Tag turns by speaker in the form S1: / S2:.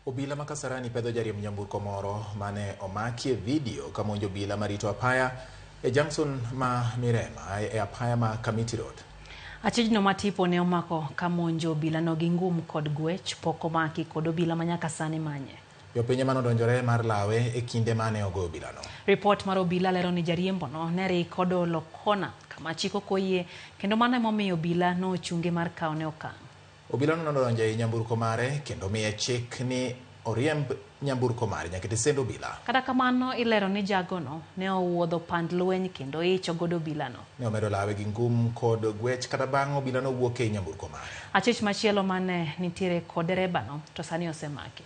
S1: Obila ma Kasarani pedho jariemb nyamburko moro mane omaki e vidio ka monjo obila marito apaya e junction ma Mirema e apaya ma Kamiti Road.
S2: Achijno ma tipo ne omako ka monjo obilano gi ngum kod gwech pok omaki kod obila ma nyaka sani manye.
S1: Jopiny ema nodonjore mar lawe e kinde mane ogo obilano.
S2: Ripot mar obila lero ni jariembono ne rik odolo kona kama chik ok oyie kendo mano emomiyo obila nochunge mar kawone okang'.
S1: Obilano nodonjo ei nyamburko mare kendo miye chik ni oriemb nyamburko mare nyaka e tesend obila.
S2: Kata kamano ilero ni jagono ne owuodho pand lweny kendo icho godo obilano.
S1: Ne omedo lawe gi ngum kod gwech kata bang' obilano wuok ei nyamburko mare.
S2: Achich machielo mane nitiere kod derebano to sani osemaki.